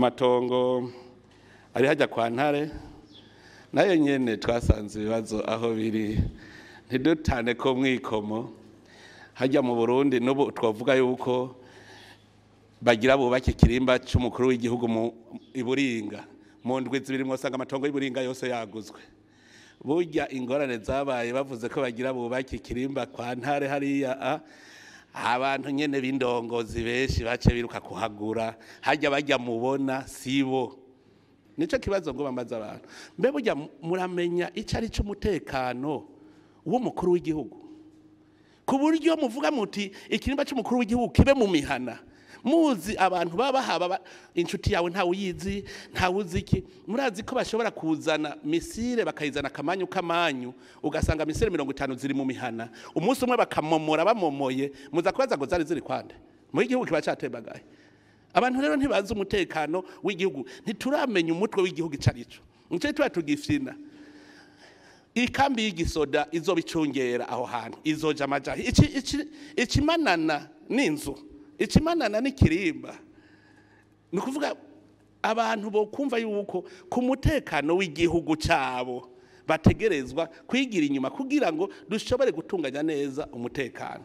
Amatongo ari hajya kwa Ntare nayo nyene twasanze ibibazo aho biri, ntidutane ko mwikomo hajya mu Burundi. N'ubu twavuga yuko bagira bubake ikirimba c'umukuru w'igihugu mu Iburinga, mu ndwi 2 mwosanga amatongo y'Iburinga yose yaguzwe. Burya ingorane zabaye bavuze ko bagira bubake ikirimba kwa Ntare hariya, abantu nyene b'indongozi benshi bace biruka kuhagura hajya bajya mubona sibo. Nico kibazo ngo bambaza abantu, mbe burya muramenya ico ari c'umutekano w'umukuru w'igihugu, ku buryo muvuga muti ikirimba c'umukuru w'igihugu kibe mu mihana? Muzi abantu baba haba inshuti yawe ntawe uyizi, ntawe uzi iki. Murazi ko bashobora kuzana misile bakayizana kamanyu kamanyu, ugasanga misile 50 ziri mu mihana, umunsi umwe bakamomora bamomoye, muza kubaza ngo zari ziri kwande? Mu gihugu kiba catembagaye. Abantu rero ntibazi umutekano w'igihugu, ntituramenya umutwe w'igihugu ico arico, nico tuba tugifina. Ikambi y'igisoda izobicungera aho hantu izoja amajahi, ikimanana n'inzu, ikimanana n'ikirimba. Ni ukuvuga abantu bo kumva yuko ku mutekano w'igihugu cyabo bategerezwa kwigira inyuma kugira ngo dushobore gutunganya neza umutekano.